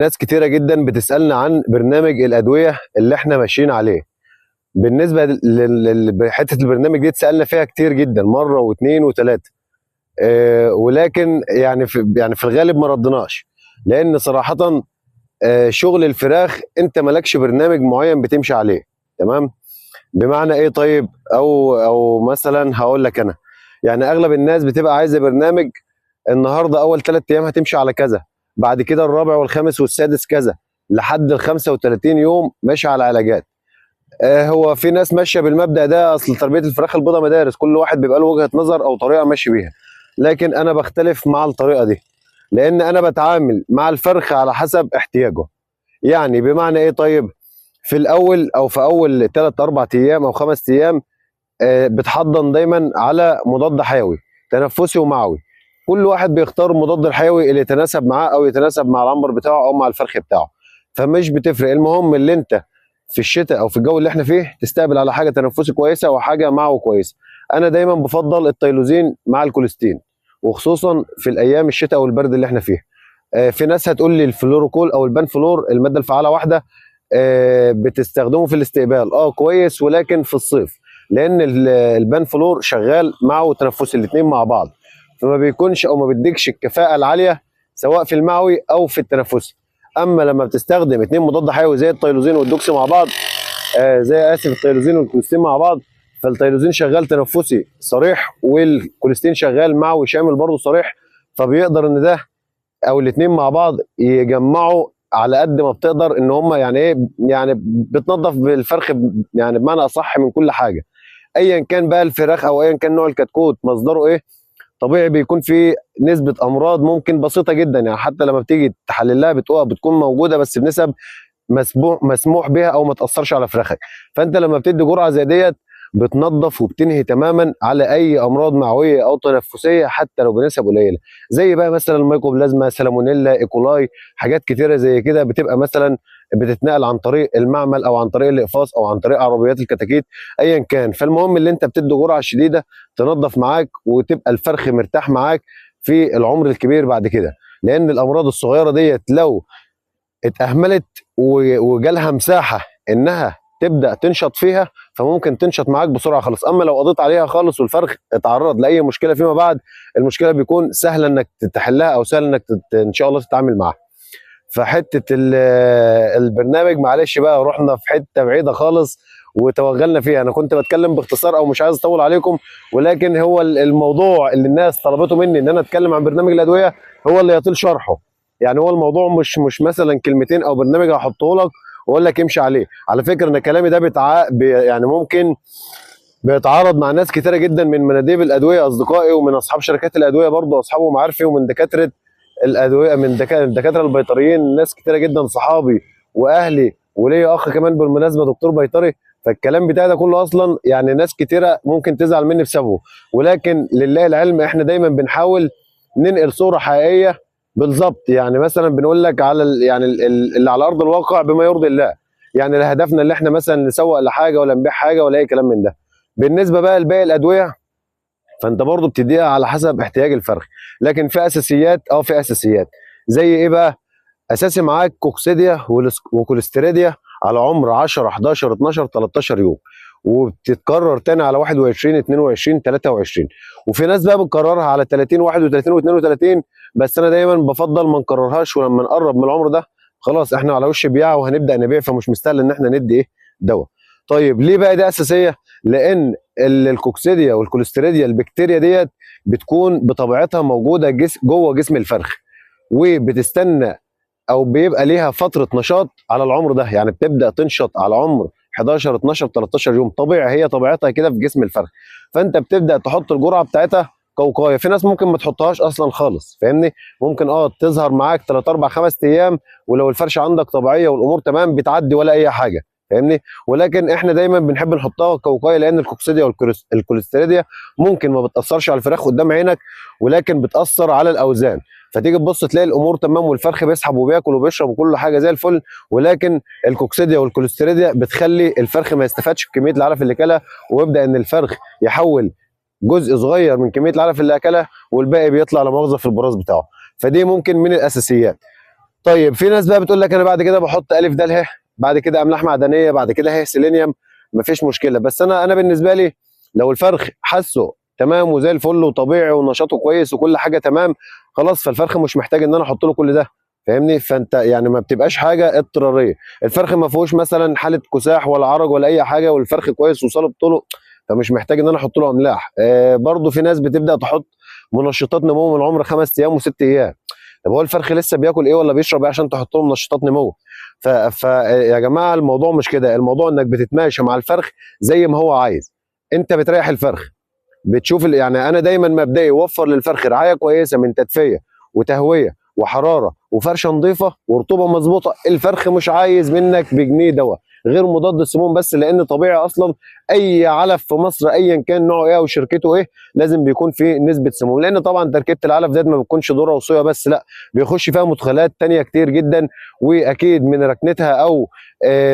ناس كتيرة جدا بتسألنا عن برنامج الأدوية اللي احنا ماشيين عليه. بالنسبة لحتة البرنامج دي اتسألنا فيها كتير جدا، مرة واثنين وثلاثة، ولكن يعني في الغالب ما ردناش، لأن صراحة شغل الفراخ انت مالكش برنامج معين بتمشي عليه، تمام؟ بمعنى ايه؟ طيب او مثلا هقول لك انا، يعني اغلب الناس بتبقى عايزه برنامج النهارده اول 3 ايام هتمشي على كذا، بعد كده الرابع والخامس والسادس كذا، لحد ال 35 يوم ماشي على علاجات. هو في ناس ماشية بالمبدا ده، اصل تربيه الفراخ البيضاء مدارس، كل واحد بيبقى له وجهه نظر او طريقه ماشي بيها، لكن انا بختلف مع الطريقة دي، لان انا بتعامل مع الفرخ على حسب احتياجه. يعني بمعنى ايه؟ طيب في الاول او في اول 3 4 ايام او 5 ايام بتحضن دايما على مضاد حيوي تنفسي ومعوي. كل واحد بيختار المضاد الحيوي اللي يتناسب معاه او يتناسب مع العنبر بتاعه او مع الفرخ بتاعه، فمش بتفرق. المهم اللي انت في الشتاء او في الجو اللي احنا فيه تستقبل على حاجة تنفسي كويسة وحاجه معه كويسة. انا دايما بفضل التيلوزين مع الكوليستين، وخصوصا في الايام الشتاء والبرد اللي احنا فيه. في ناس هتقول لي الفلوروكول او البنفلور المادة الفعالة واحدة، بتستخدمه في الاستقبال، كويس، ولكن في الصيف، لان البنفلور شغال معه تنفسي الاثنين مع بعض، فما بيكونش او ما بيديكش الكفاءة العالية سواء في المعوي او في التنفسي. اما لما بتستخدم اثنين مضاد حيوي زي التيلوزين والدوكسي مع بعض، زي اسف التيلوزين والكوليستين مع بعض، فالتيلوزين شغال تنفسي صريح والكوليستين شغال معه شامل برضه صريح، فبيقدر ان ده او الاثنين مع بعض يجمعوا على قد ما بتقدر ان هم يعني ايه، يعني بتنظف بالفرخ يعني بمعنى اصح من كل حاجة، ايا كان بقى الفراخ او ايا كان نوع الكتكوت مصدره ايه. طبيعي بيكون في نسبه امراض ممكن بسيطة جدا، يعني حتى لما بتيجي تحللها بتكون موجودة بس بنسب مسموح بها او ما تاثرش على فراخك. فانت لما بتدي جرعة زي ديت بتنظف وبتنهي تماما على اي امراض معويه او تنفسية حتى لو بنسب قليله، زي بقى مثلا الميكوبلازما، سالمونيلا، ايكولاي، حاجات كتيرة زي كده بتبقى مثلا بتتنقل عن طريق المعمل او عن طريق الاقفاص او عن طريق عربيات الكتاكيت ايا كان. فالمهم اللي انت بتدي جرعة شديدة تنظف معاك وتبقى الفرخ مرتاح معاك في العمر الكبير بعد كده، لان الامراض الصغيرة ديت لو اتاهملت وجالها مساحة انها تبدا تنشط فيها فممكن تنشط معاك بسرعة خالص. اما لو قضيت عليها خالص والفرخ اتعرض لاي مشكلة فيما بعد، المشكلة بيكون سهلة انك تحلها او سهل انك ان شاء الله تتعامل معاها. فحته البرنامج معلش بقى رحنا في حتة بعيدة خالص وتوغلنا فيها. انا كنت بتكلم باختصار او مش عايز اطول عليكم، ولكن هو الموضوع اللي الناس طلبته مني ان انا اتكلم عن برنامج الادوية هو اللي يطيل شرحه. يعني هو الموضوع مش مثلا كلمتين او برنامج هحطه لك واقول لك امشي عليه. على فكرة ان كلامي ده يعني ممكن بيتعارض مع ناس كتيرة جدا من مناديب الادوية اصدقائي، ومن اصحاب شركات الادوية برضه اصحابي ومعارفي، ومن دكاترة الادوية، من الدكاترة البيطريين، ناس كتيرة جدا صحابي واهلي، وليا اخ كمان بالمناسبة دكتور بيطري. فالكلام بتاعي ده كله اصلا يعني ناس كتيرة ممكن تزعل مني بسببه، ولكن لله العلم احنا دايما بنحاول ننقل صوره حقيقية بالظبط. يعني مثلا بنقول لك على يعني اللي على ارض الواقع بما يرضي الله، يعني لا هدفنا اللي احنا مثلا نسوق لحاجة ولا نبيع حاجة ولا اي كلام من ده. بالنسبة بقى لباقي الادوية فانت برضو بتديها على حسب احتياج الفرخ، لكن في اساسيات، في اساسيات زي ايه بقى؟ اساسي معاك كوكسيديا وكوليستريديا على عمر 10 11 12 13 يوم، وبتتكرر تاني على 21 22 23، وفي ناس بقى بتكررها على 30 31 و32، بس انا دايما بفضل ما نكررهاش، ولما نقرب من العمر ده خلاص احنا على وش بيع وهنبدا نبيع، فمش مستاهل ان احنا ندي ايه دواء. طيب ليه بقى ده اساسية؟ لان الكوكسيديا والكوليستريديا البكتيريا ديت بتكون بطبيعتها موجودة جوه جسم الفرخ، وبتستنى او بيبقى ليها فترة نشاط على العمر ده، يعني بتبدا تنشط على عمر 11 12 13 يوم، طبيعي هي طبيعتها كده في جسم الفرخ. فانت بتبدا تحط الجرعة بتاعتها كوقايه. في ناس ممكن ما تحطهاش اصلا خالص، فاهمني؟ ممكن تظهر معاك 3 4 5 ايام، ولو الفرشة عندك طبيعية والامور تمام بتعدي ولا اي حاجة، فاهمني؟ ولكن احنا دايما بنحب نحطها كوقايه، لان الكوكسيديا والكوليستريديا ممكن ما بتاثرش على الفراخ قدام عينك، ولكن بتاثر على الاوزان. فتيجي تبص تلاقي الامور تمام والفرخ بيسحب وبياكل وبيشرب وكل حاجة زي الفل، ولكن الكوكسيديا والكوليستريديا بتخلي الفرخ ما يستفادش بكمية العلف اللي كلها، ويبدا ان الفرخ يحول جزء صغير من كمية العلف اللي اكلها والباقي بيطلع لا مؤاخذة في البراز بتاعه. فدي ممكن من الاساسيات. طيب في ناس بقى بتقول لك انا بعد كده بحط الف د ه، بعد كده املاح معدنية، بعد كده ه سيلينيوم، مفيش مشكلة. بس انا بالنسبة لي لو الفرخ حاسه تمام وزي الفل وطبيعي ونشاطه كويس وكل حاجة تمام، خلاص فالفرخ مش محتاج ان انا احط له كل ده، فاهمني؟ فانت يعني ما بتبقاش حاجة اضطراريه. الفرخ ما فيهوش مثلا حاله كساح ولا عرج ولا اي حاجة، والفرخ كويس وصلب طوله، فمش محتاج ان انا احط له املاح. برضو في ناس بتبدا تحط منشطات نمو من عمر 5 ايام وست ايام. طب هو الفرخ لسه بياكل ايه ولا بيشرب ايه عشان تحط له منشطات نمو؟ فيا جماعة الموضوع مش كده، الموضوع انك بتتماشى مع الفرخ زي ما هو عايز، انت بتريح الفرخ، بتشوف يعني انا دايما مبدئي وفر للفرخ رعاية كويسة من تدفئه وتهويه وحرارة وفرشه نظيفة ورطوبه مظبوطة. الفرخ مش عايز منك بجنيه دواء غير مضاد السموم بس، لان طبيعي اصلا اي علف في مصر ايا كان نوعه ايه او شركته ايه لازم بيكون فيه نسبه سموم، لان طبعا تركيبه العلف ديت ما بتكونش ذره وصويا بس، لا بيخش فيها مدخلات تانية كتير جدا، واكيد من ركنتها او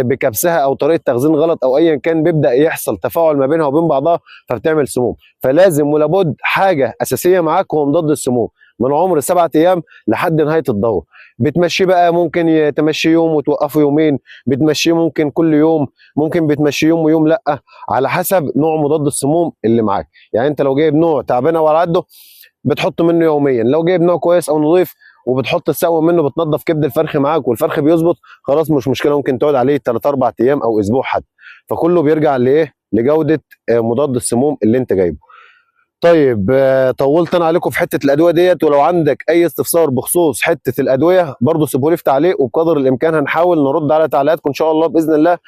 بكبسها او طريقه تخزين غلط او ايا كان بيبدا يحصل تفاعل ما بينها وبين بعضها فبتعمل سموم. فلازم ولابد حاجة اساسية معاك هو مضاد السموم من عمر 7 ايام لحد نهاية الدورة. بتمشيه بقى، ممكن تمشيه يوم وتوقفه يومين، بتمشيه ممكن كل يوم، ممكن بتمشيه يوم ويوم لا، على حسب نوع مضاد السموم اللي معاك. يعني انت لو جايب نوع تعبان وعلى قده بتحط منه يوميا، لو جايب نوع كويس او نظيف وبتحط السقوه منه بتنظف كبد الفرخ معاك والفرخ بيظبط، خلاص مش مشكلة، ممكن تقعد عليه 3 4 ايام او اسبوع حتى. فكله بيرجع لايه؟ لجوده مضاد السموم اللي انت جايبه. طيب طولت انا عليكم في حتة الادوية ديت، ولو عندك اي استفسار بخصوص حتة الادوية برضو سيبولي في تعليق، وبقدر الامكان هنحاول نرد على تعليقاتكم ان شاء الله باذن الله.